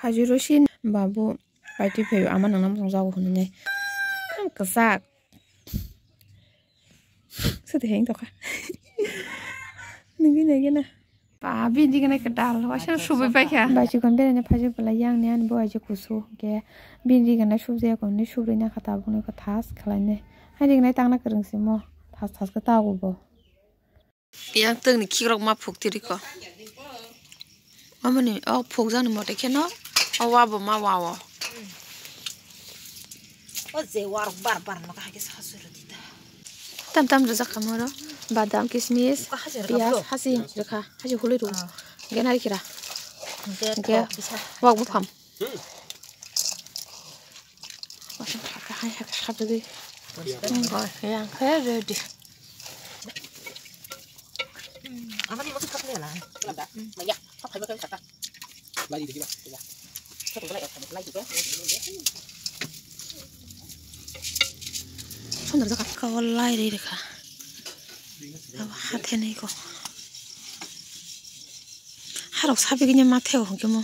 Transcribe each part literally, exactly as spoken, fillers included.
Ajuro sin babu paiti phaio ama nangna mosong jago hwnwi nai. Ang kwchak. Sudi heng tokha. Nigi nigi na. Ba bindi gana kwtal waisa subui paikha. Bai chikon beraina phaijak belai yang ni ani bo aje kusu ke bindi gana subjak konni subrui na khata buni ko thas khlainai. Hai ringnai tangna kwrwng simo thas thas khe tago bo. Yang twkni khikrok ma phuk tiri ko. Amoni o phuk jani mote kheno o wa bo ma wa o. O je warok bar bar no kahage sa suru dita. Tam tam rwjak kha moro badam kismis piyaj hasi rwkha hasi hului rw. Gen hari kira. Gen wak bupham. Masuk haka hai haka sabjadi. Enggak, yang kaya ready. Amani masuk haka ni lah. Banyak. Haka haka haka. Lagi di sini. Satu kali ya, lagi ya. Sandal jakat kau lai ri rekha. Aba hathe nei ko. Harok sabi gini mathe o hongke mo.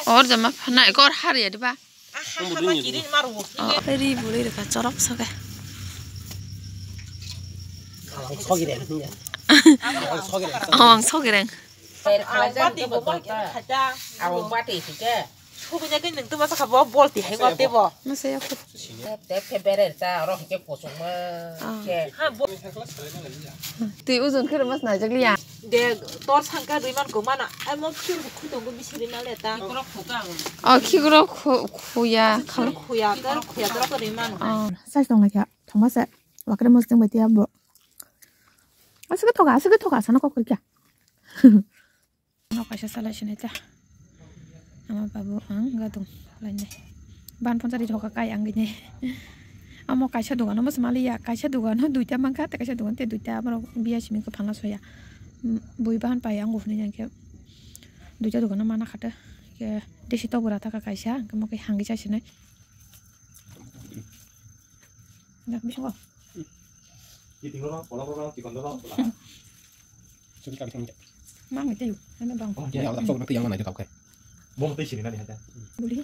Or jama phana ekor har ya diba. Ri buli reka chorok soke. Awang sogireng. Awang sogireng. Awang bati bo bol khe khaja. Awang bati sike. Subunya ke nung tuma saka bo bol ti heng ot tebo. Masa ya aku. Te te bere ta oro ke kosong ma. Ke. Ha bo. Twi uzun khero mas na jagli ya. De tor sangka riman ko mana. Ai mo khir bu khutong go bisiri na le ta. Oh, khigro khu-, khuya. Khuya ka, khuya tor ko riman. Oh, sai tong na kya. Thoma sa. Wakre mos teng bai tiya bo. Asik thoka, asik thoka sana kok kya. Ano kaisa salai sinai ta. Ama babu ang gadung lainai. Ban ponchari thoka kai ang gini. Amo kaisa dogano mas maliya, kaisa dogano duita mangkha, te kaisa dogan te duita amo biya simi ko phalna soya. Bui bahan pai ang gufni yang ke. Duita dogano mana khate. Ke desi to bura ta kaisa, ke mo ke hangi cha sinai. Dak bisingo. Mang itu yuk, ano bang. Oh, ya, ya, sok nanti yang mana itu kau kai. Bom teh sini nanti ada. Boleh.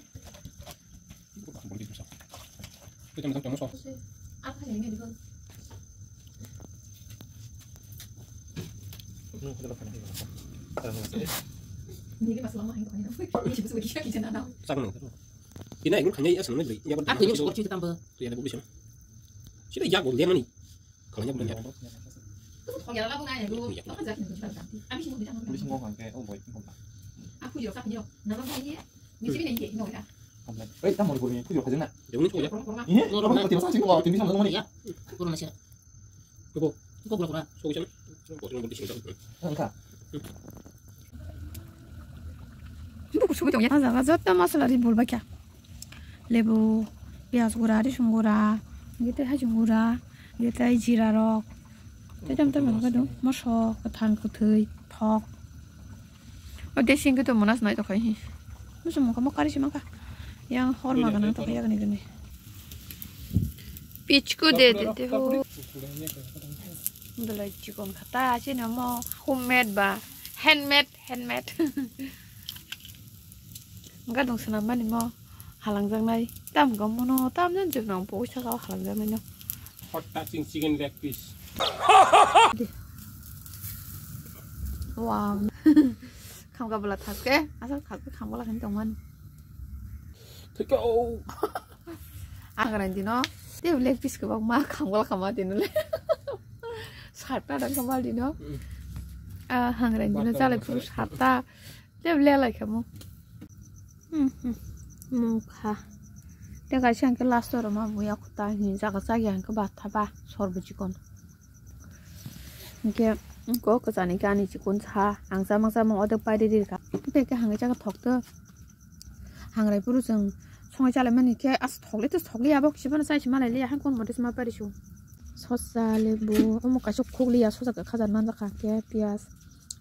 Boleh bisa. Itu macam macam sok. Apa sih ini dulu? Ini pas lama yang kau ini. Ini juga kita kita nak tahu. Ina igun khanya ya sana beli. Ya. Aku ini sok cerita tambah. Ya ada boleh sana. Sida ya boleh mana? Kalanya bulan ya. Polisi ngok hangke, oh boy, ngok. Aku jiro kap jiro. Nama kau ini? Misi bini ini no ya. Eh, tamu boleh pujo kaje na. Jangan itu ya. Ini, no, no, no, tidak usah sih, wah, tidak bisa ngomong ini. Ya, kurang masih. Kebo. Kebo pura pura. So bisa. Kebo pura pura. Engka. Buku sugu tong ya. Jaga joto masala ri bolba kya. Lebu, piyaj gura, risung gura, gete hajung gura, gete jira rok. Tei tam tam kadu moso kwthang kwthwi thok. O desi hwnkhe to monas nai tokha hi. Musu mokha mo kari si mankha. Yang hor ma gana tokha yagni gani. Pichku de de de ho. Belai chikon khata, chini omo homemade ba handmade, handmade. Gadung swnam mani mo halangjaknai. Tam gom mono, tam jan jibnang pogwi saka o halangjaknai no. Hot touching chicken leg piece. Wow. Khamka bwla thaske, asal khamka khamka lakhan tongmani. Thikao. Ang ran dino. Te leg piece kwbang ma khamka lakha ma dino le. Satta dang kama dino. Ah, hang ran dino, chalai phuru satta. Te le lai khamo. Hmm, hmm. Mokha. Te kaisa hwnkhe last oro ma buya khuta hini jaga chagi hwnkhe batha ba sor bwchikon. Hwnkhe ko kwchani khe ani chikon sa ang chamang chamang odek pai riri rwkha. Te khe hangwi chakhe thokto. Hangrai phuru chwng songai chalaimani khe as thokle to thokliya abo kisa phano chai se malai liya hankhe kon mote se ma parisu. Sosa lebu omo kaisa khukliya sosa khe khajar manjakha khe piyaj.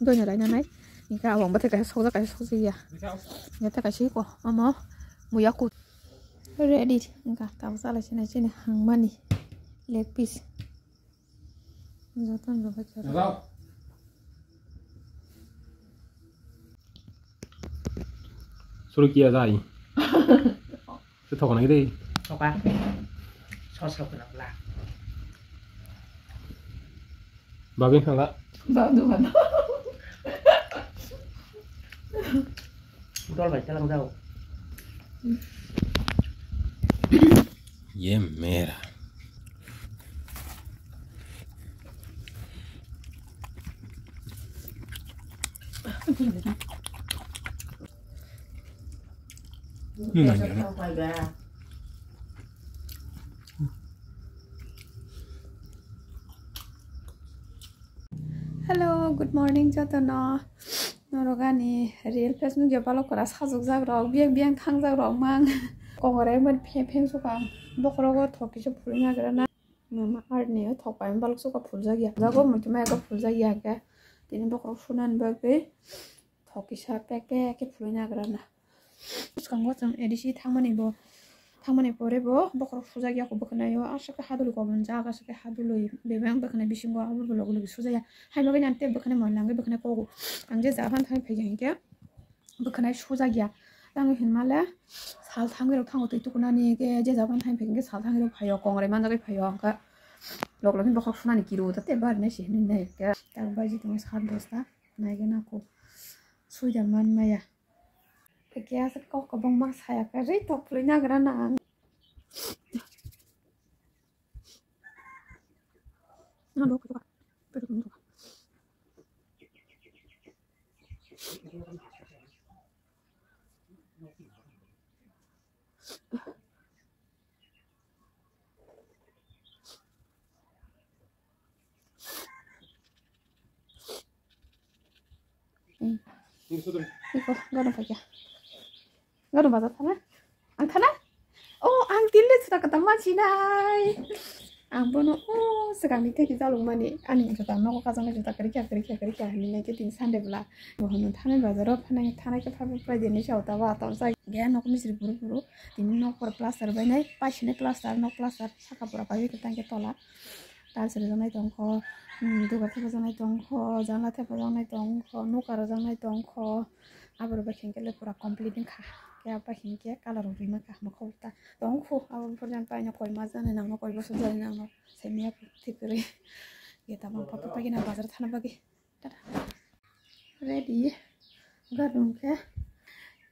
Doina raina nai. Hingke awang bathai kaisa sokjak, kaisa sokjakya. Hingke tei kaisa eko, omo muya kut. Ready. Hingka tabuk chalai sinai chini hangmani leg piece. Joto joto khe. Hello. Suru kiya jai. Se thok nai dei. Thoka. Sos rok na bla. Babin khala. Ba duhan. Dol bai talang jao. Ye mera. Hello, good morning jotono. Norok ani real face nukya balok kwra sajwk jak rok, biyang biyang thangjak rok mang. Kongrai man phe phe sukang. Bokhorogo thok kisa phulwi nagra na. Mama arni o thok pai balok suka phuljak ya. Jago muitu mai ka phuljak ya ke. Tini bokhorok sunani bagwi thok kisa pek pek khe phulwi nagra na. Bwskango chwng A D C thangmani bo, thangmani pore bo bokhorok sujak ya kho bwkhwnai o, aswk khe hadulwi kobon jak, aswk khe hadulwi bebeng bwkhwnai bisingo abo bo logi logi sujak ya. Hai bagwi ang tei bwkhwnai moila wngwi bwkhwnai kogo. Ang je jaga phano thangwi phaikha hinkhe bwkhwnai sujak ya. Tangwi hinmale sal thangwi rok thango twi tukunani hinkhe je jaga phano thangwi phaikha hinkhe sal thangwi rok phaio, kongrai manjagwi phaio, hwnkhe lok lok ni bokhorok sunani kiru ta tei barinai se hinwi nai hinkhe tak baji tongo sat dosta naigena kho suida man maya. Tei gas kok kwbangma saya kwrwi tok phulwi nagra na ang. Hmm. Iko, gadung paikha. Gadung bazar thana? Ang thana? Oh, ang tinle juta kwtal ma sinai. Ang bono, oh, swkangni theke jalukmani. Ani juta nogo kajaknai juta kwrwikha, kwrwikha, kwrwikha hinwi naikhe tini Sunday bwla. Bohono thanai bazaro phanai, thanai khe phaibai prai dinwi sao tabo atom sai. Ge nok misri buru buru. Tini nok pura plaster bainai, paisinai plaster, nok plaster, saka pura paibai kwtal khe tola. Tiles rijaknai tongkho, hmm, dugar thepajaknai tongkho, janla thepajaknai tongkho, nuka rwjaknai tongkho. Aborok bai hinkhe le pura complete wngkha. Khe abo bai hinkhe colour rok rimani kaham khe ta tongkho. Abo buphuru jani paino koi mas jani nangno, koi bosor jani nangno, semiya thik kwrwi. Ge tabang photo paigina bazar thana bagwi. Tata. Ready. Gadung khe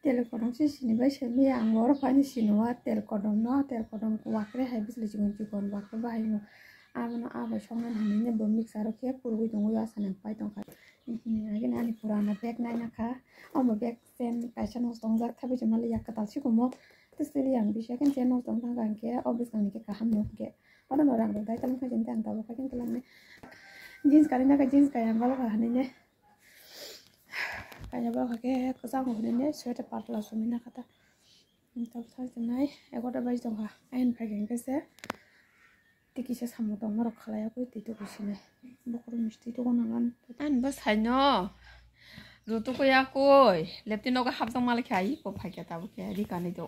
tel kodom se sini bai semiya ang oro paini sini o tel kodom no, tel kodom wakre hai bisli chikon chikon wakre bahai no. Abono abai songna hinwi bo mixer o khe purgwi tongwi asani ang pai tongkha. Hini hini ani purana bag naina kha. Omo bag chen kaisa nw tongjak thabi se mali yak kwtal sikumo. Tei sili ang bisa khe chen nw tong thang kha hinkhe o bwskang ni khe kaham nw hinkhe. Oro no rang rok dai tong kha hinkhe ang tabuk kha khe tonglang nai. Jeans kanwi na kha jeans kaya ang balo kha hinwi ne. Kaya balo kha khe kwchang hinwi ne sweater patla sumui na kha ta. Tabuk thang tong nai egarota baji tong kha. Ayang phai kha hinkhe se. Tei kisa samung tongma rok khalai ya koi twi tuku sinai. Bokhorok misti tuku nangan. Ani bo saino. Rutuku ya koi. Lepti nogo hapjak malik khe ai ko phai khe tabuk khe ri kanwi do.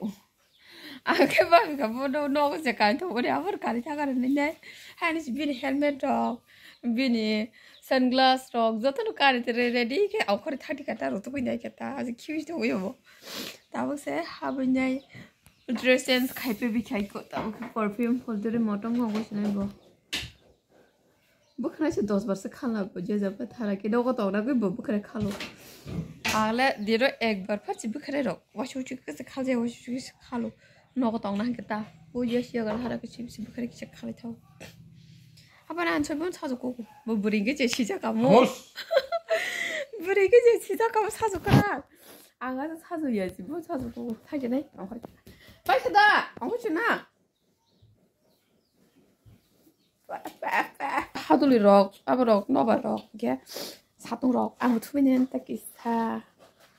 Ang khe bang kha bo no nogo je kanwi tong ori abor kanwi thang ari nai nai. Hani si bini helmet rok, bini sunglass rok joto no kanwi te re ready khe okhori thati khe ta rutuku nai khe ta aji khibi tong yo bo. Tabuk se habwi nai. Dress change khai pe bi khai ko tabuk perfume folder motong go go sinai bo. Bwkhwnai se dos bar se khala bo je jaba thara ke dogo tong na bo bwkhwnai khalo. Ang le diro ek bar pha si bwkhwnai rok wasu chu ke se khal je wasu chu ke se khalo. Nogo tong na hwnkhe ta bo ya sia gal hara ke si si bwkhwnai kisa khalai thao. Abo na answer bo sajok ko bo bwrwi ke je sijak amo. Bwrwi ke je sijak amo sajok ka. Ang asa sajok ya si bo sajok ko thai je nai. Pai khe da ang ko chuna. Haduli rok, abo rok, nobar rok, hingke satung rok, ang thubini ta kisa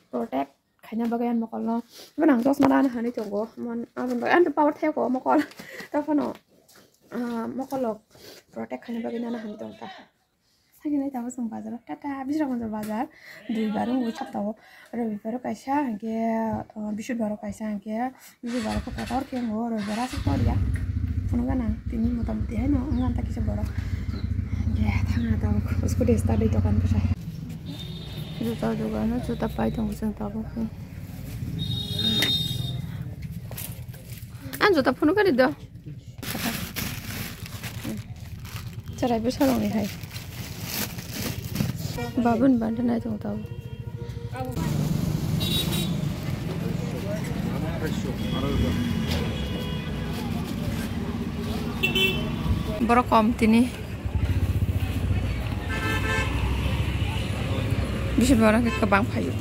protect khaina bagwi ang mokol no. Ibo nang chosma rana hani tongo, mon aboni bagwi ang power thai ko mokol, ta phano, ah, mokol rok protect khaina bagwi nana hani tong ta. Sakini tamo chwng bazar o tata Bisramganj bazar. Duibar wngwi saptao, Robibaro kaisa, hwnkhe, uh, Bisudbaro kaisa, hwnkhe Bisudbaro khe kotor khe wngo, Robibaro aswk tor ya. Phunukgana tini motamoti haino wngkha ta kisa borok. Eh, thangna tabuk. Scooty start di dokan bwsai. Juta dogano juta pai tongo chwng tabuk. Ang juta phunukani do. Chwrai bwsarokni hai. Babun banda nai tongo tabuk. Borok kom tini. Bisi borok khe kwbang phaio.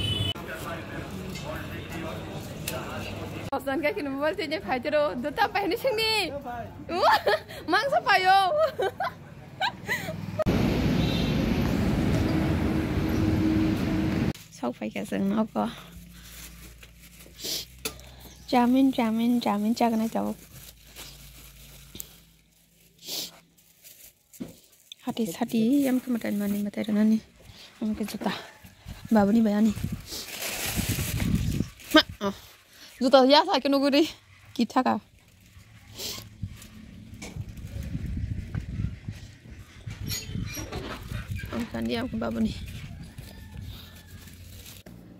Koson khe kini mobile twi phaitero, duta pai hwnwi singni. Mangsa phaio. Sok phaikha chwng nogo. Chamin, chamin, chamin chagnai tabuk. Hati sati yang khe mwtai mani mwtai rwnani. Ang khe juta. Babuni bai ani. Ma, oh. Juta ya sa khe nuguri. Ki thaka. Ang kandi ang babuni.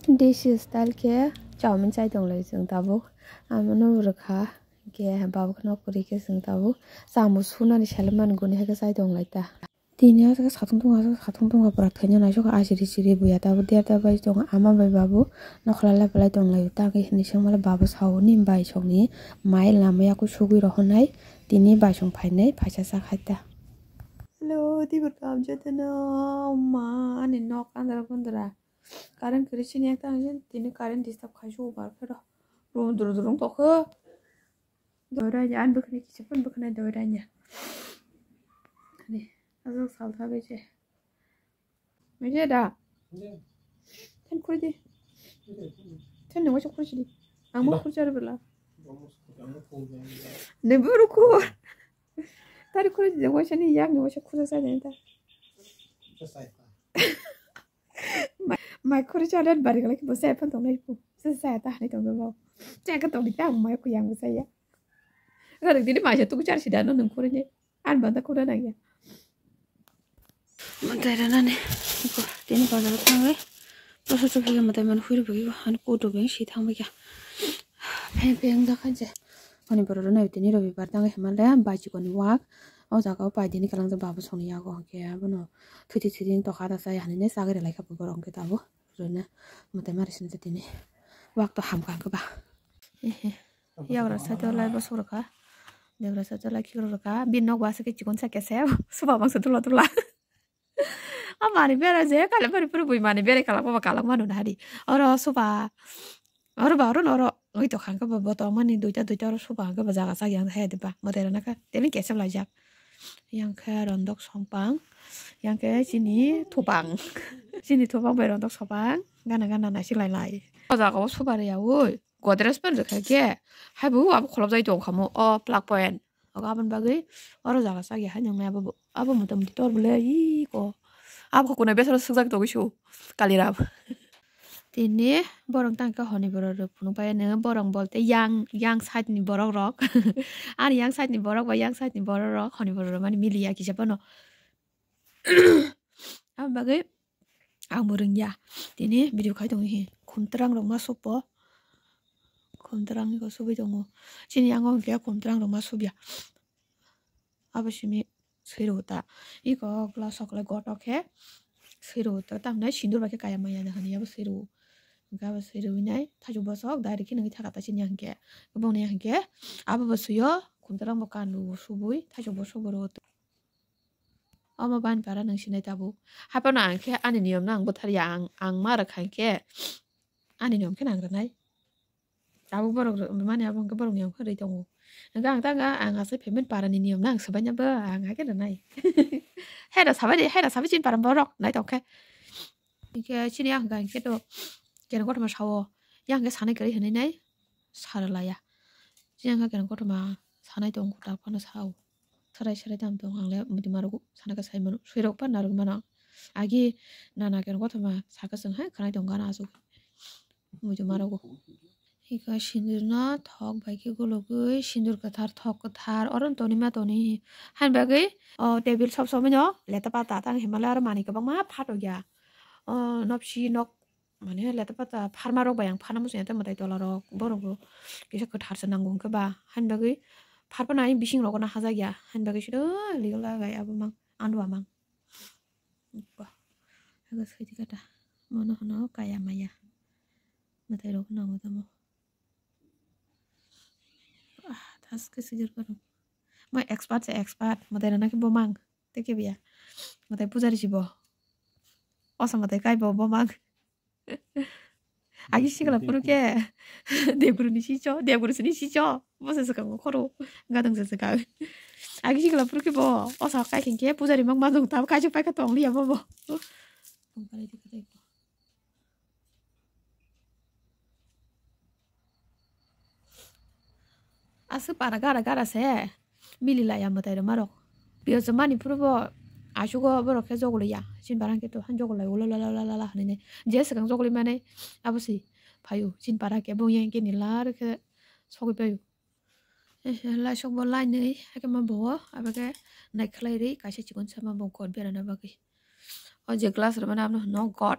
Desi style khe chowmin chai tong lai chwng tabuk. Amo no rwkha. Hingke baba kheno kwrwi khe chwng tabuk. Chamo sunani seleng mani guni hai khe chai tong lai ta. Tini aswk satung tongo, aswk satung tongo, pura thwina naisuk, ah, siri siri buya tabuk der ta bai tongo, ama bai babu nokhola lai belai tong lai ta, hwnwi swngmale baba sao, "Nini bai songni mai lama yaku sugwi rohornai, tini bai song phainai, phaisa cha khai ta." Hello, tibur kam jottono, ma, ani nok andhra gundra. Current kwrwi sini ekta ang tini current disturb khai su bar phero. Rum durung durung tokho. Doi ranya, ani bwkhwnai kisa phano bwkhwnai doi ranya. Ani, aswk sal thabai se. Mese da? Ten khurdi. Ten nungwa se khursi di. Ang mo khursi ar bela. Ne buru khur. Tari khursi de wasa ni yak ni wasa khursa sa de ta. Mai khuri cha dan bari galai bo sai phan tong nai pu. Sa sa ta hani tong bo. Cha ka tong ta mai ku yang sa ya. Ga dini mai sa tu char si dan nung khuri ne. An ban ta khuri nang ya. Matai rana ne. Tini bazar thang le. Prosa tu phi matai man khuri bo. An ko do beng si thang ba ya. Peng peng da khan je. Ani borok rok nai tini robibar tang hima le bai chikon ni wak. O jaga o pai dini kalang ja babu song ni yago hwnkhe abono thwiti thwiti tokha da sai hani ne sagri lai kha borok hwnkhe tabuk. Rwna mwtai mari sini tini. Wak to ham kha khe ba. Ehe. Yagra side o lai bosok rwkha. Debra side o lai khikrok rwkha. Bini nok bo aswk khe chikon sa khe se. Suba mangsa dula dula. A mani bera je kale bari puri bui mani bera kala baba kala manu na hari. Oro suba. Oro ba oro oro. Oi to khang khe bo to mani duita duita oro suba hang khe bo jaga sa yang he de ba. Mwtai rwna kha. Tebin kesep lai jak. Yang khe rondok songpang, yang khe chini thupang. Chini thupang bai rondok sopang, gana gana naisik lai lai. O jaga o super ya oi, Godrej pen rwkha khe, hai bo abo kholop jai tong kha mo, o plug point. Ogo aboni bagwi oro jaga chak ya hai nang nai abo bo, abo mota moti tor bole iko. Abo kho kunai besaro swk jak togwi su, Kaliram. Tini borok tang khe honi borok rok phunuk pai nw borok bolte yang, yang side ni borok rok. Ani yang side ni borok ba yang side ni borok rok honi borok rok mani miliya kisa phano. Aboni bagwi ang bo rwngya. Tini video khai tongo hi khumtrang rok ma supo. Khumtrang iko subui tongo. Chini yango hwnkhe khumtrang rok ma subya. Abo simi swi rw ta. Iko glass o kwlai goto khe swi rw ta. Tamni sindur bai khe kaya maya da hwnwi abo swi rw. Hwnkhe abo swi rwinai thaichuk bosok direct khe nungwi thaka ta sini hwnkhe. Bongni hwnkhe abo bo swio khumtrang bo kanwi subui thaichuk bosok bo rw ta. Omo bani para nung sinai tabuk. Haphano ang khe ani niyom no ang bwtharya, ang, ang ma rwkha khe ani niyom khe nang rwnai. Tabuk borok rw-, mani abo hwnkhe borok ni wngkha rwi tongo. Hwnkhe ang ta wngkha ang asai payment para ni niyom no ang swbaina bo ang hakhe rwnai. Hai da sabai de, hai da sabai chini para borok nai tong khe. Hwnkhe chini yang hwnkha hwnkhe to keno kothoma sao. Yang hwnkhe sanai kwrwi hwnwi nai sa rwlaiya. Chini yang hwnkha keno kothoma sanai tongo ta phano sao. Sarai sarai tamo tong ang le muitu marugo sana khe sai mano, sui rok pa narwk mano. Agi nana khe kothoma saka chwng hai khwnai tong gana aswk muitu marugo. Iko sindur no thok bai khe gulugwi, sindur kwthar, thok kwthar, oro no tonwi ma tonwi. Haini bagwi o table sob sob no leta pata tang himale aro manwi kwbangma phatokya. O nopsi nok mane leta pata pharma rok bai ang phana muchungya tei mwtai tola rok borok bo kisa kwthar se nango hwnkhe ba. Haini bagwi pharpana ani bising rogo no hajakya. Haini bagwi siro legal gai abo mang andwa mang. Ba, aga saidi kata. Mono hono kaya maya. Mwtai rok nango tamo. Ah, thaske sijir karo. Mo expert se expert. Mwtai rana khe bo mang. Tei khe biya. Mwtai pujari si bo. Osa mwtai kai bo, bo mang. Agi sikla puru khe. Debguru ni sicho, debguru sini sicho. Bo se swkang khoro. Gadang se swkang. Agi sikla puru khe bo. Osa kai khe pujari mang ma dong ta. Kai chuk pai kha tong liya bo bo. Aswk para gara gara se mili laya mwtai rwma rok. Piyo se mani phuru bo asugo borok khe jogoliya. Chini bara khe to han jogolai ulo la la la la la hinui. Je swkang jogoli mani abo se phaio. Chini bara khe bo yang khe nila rw khe sogwi paio. Eh, eh, laisok bo lainwi hakhe ma bo abo khe naikhlai ri kaisa chikon sama bo god berana bagwi. O je glass rwmani abono hwno god.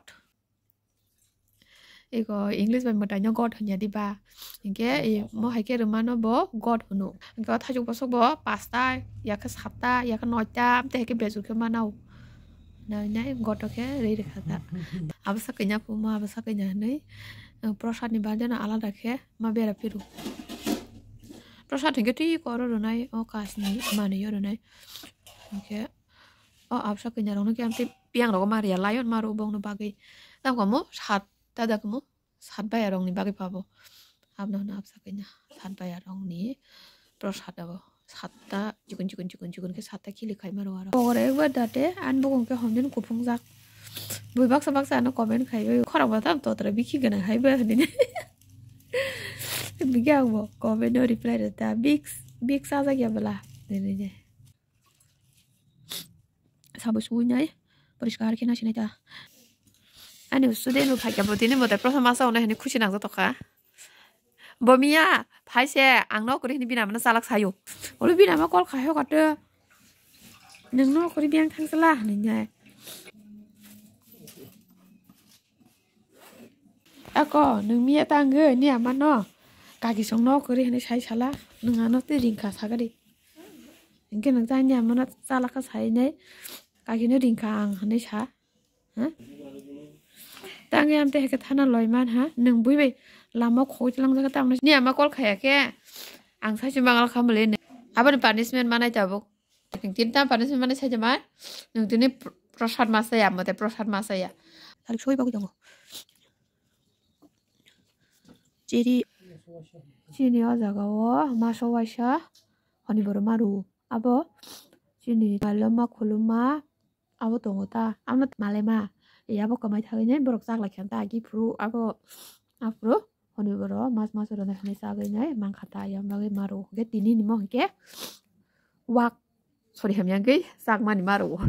Ego English bai mwtaino God hwnya diba? Hinkhe i mo hai khe rwmano bo God hwno. Hinkhe o thaichuk bosok bo pasta, yakhe satta, yakhe noita, amtwi hai khe bejor khe manao. Nai nai God o khe rwi rwkha ta. Abo sakya phumo, abo sakya hwnwi, eh, prosad ni bagwi no alada khe ma bera phiru. Prosad hinkhe twi koro rwnai o kasni manwi o rwnai. Hinkhe o absa kanya rok no khe amtwi piyang rogo ma riya lion ma rw bongno bagwi. Tamo kamo sat ta da kamo sat baya rok ni bagwi pabo. Abno hwno absa kanya sat baya rok ni prosad abo. Satta chikon chikon chikon chikon khe satta khili khai ma rw aro. Pogora ekbar date ani bokong khe hondin kuphung jak. Bui baksa baksa ano comment khai bai. Khorang bo tam totra bikhi gana hai ba hinui. Bikhe ang bo comment no reply rw ta. Big, big sajak ya bwla. Hinui. Sabo suinai, poriskar khe naisinai ta. Ani student bo phaikya bo tini mwtai prothom masa hwnwi hinui khusi nangjaktokha. Bo miya, phai se, ang nok kwrwi hinui bini amano chalak sayo. Olo bini ama call khai hokha tei, "Nwng nok kwrwi biyang thang chala?" hinui nai. Ako, nwng miya ta wngwi ni amano kaki song nok kwrwi hinui sai sala, nwng ano tei ringkha sagadi. Hinkhe nwng ta ni amano chalak kha sai nai, kaki no ringkha ang hinui sa. Ha? Tangwi amtwi hai khe thana loi man ha, nwng bui bai lama khogwi tlangjak tamo ni ama call khaya khe, ang sai se mangal kha mole ne. Aboni punishment manai tabuk. Nwng tini tam punishment manai sai se man, nwng tini pr-, prosad ma saya, mwtai prosad ma saya. Salik soi bagwi tongo. Chiri, chini o jaga o maso waisa honi boro maru. Abo chini maloma khuluma abo tongo ta. Amo malema. Abo kwmai thagwi nai borok chak lai kha ta. Agi phuru abo aphuru honi boro mas mas rwna hinwi chagwi nai mankha ta. Yang bagwi maru. Hwnkhe tini nimo hwnkhe wak sori hamya hwnkhe chakmani maru.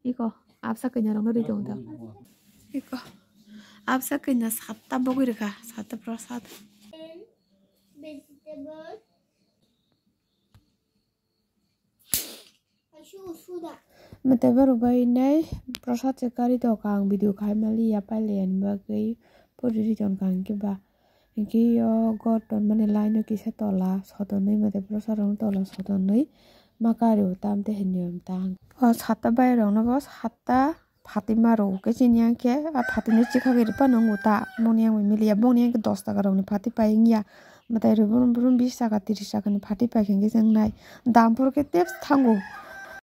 Iko, absa kanya rok no ri tongo ta. Iko, absa kanya satta bogwi rwkha, satta prosad. Mwtai borok bai nai prosad se kari tongo ang video khai mali ya pailai ani bagwi puri ri tongkha hwnkhe ba. Hinkhe o ghor tonmani line o kisa tola sodonwi mwtai prosad rok no tola sodonwi ma kari o tamte hinwi tang. O satta bai rok no bo satta phatwi ma rw khe chini yang khe a phatwi no chikha gwi rw phano wngo ta boni yang bai miliya boni yang khe dos taka rok ni phatwi pai wngya mwtai rw brum brum bish taka trish taka ni phatwi pai khe hwnkhe se wngnai dam phuru khe tei thango.